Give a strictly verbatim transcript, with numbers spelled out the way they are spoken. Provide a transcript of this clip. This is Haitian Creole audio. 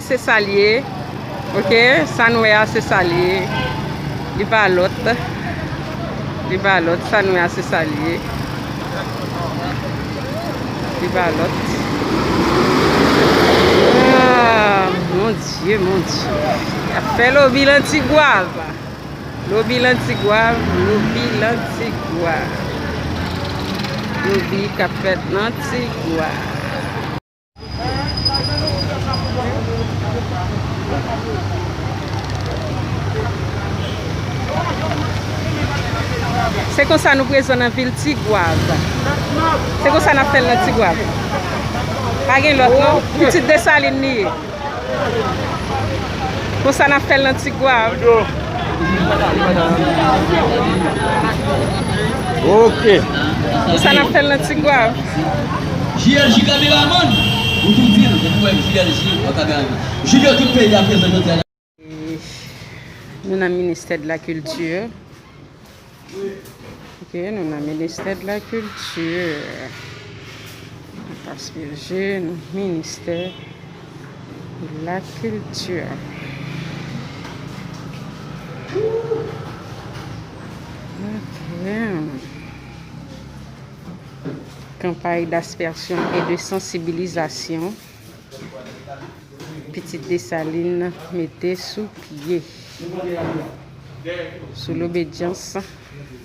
Se sa l ye. Ok, sa n wè a se sa l ye. Li pa lòt. Li pa lòt, sa n wè a se sa l ye. Li pa lòt. Ah, mon Dieu, mon Dieu. Y ap fè lobi lan Tigwav. Lobi lan Tigwav, lobi lan Tigwav. Lobi k ap fèt nan Tigwav. Se konsa nou prezan nan vil Tigwav. Se konsa n ap fè l nan Tigwav. Pa gen lòt non. Pitit Desalin li ye. Konsa n ap fè l nan Tigwav. Ok. Konsa n ap fè l nan Tigwav. J L J kameramann, ou tou di l, ou kwè J L J an kameramann. Junior tout peyi a prezan jodi a. Nou nan ministè de la kilti. Ok, nou nan ministè de la kilti. Paskeje nan ministè de la kilti. Ok. Kanpay d'aspèsyon e de sansibilizasyon. Pitit Desalin mete sou pye. Sou lobedyans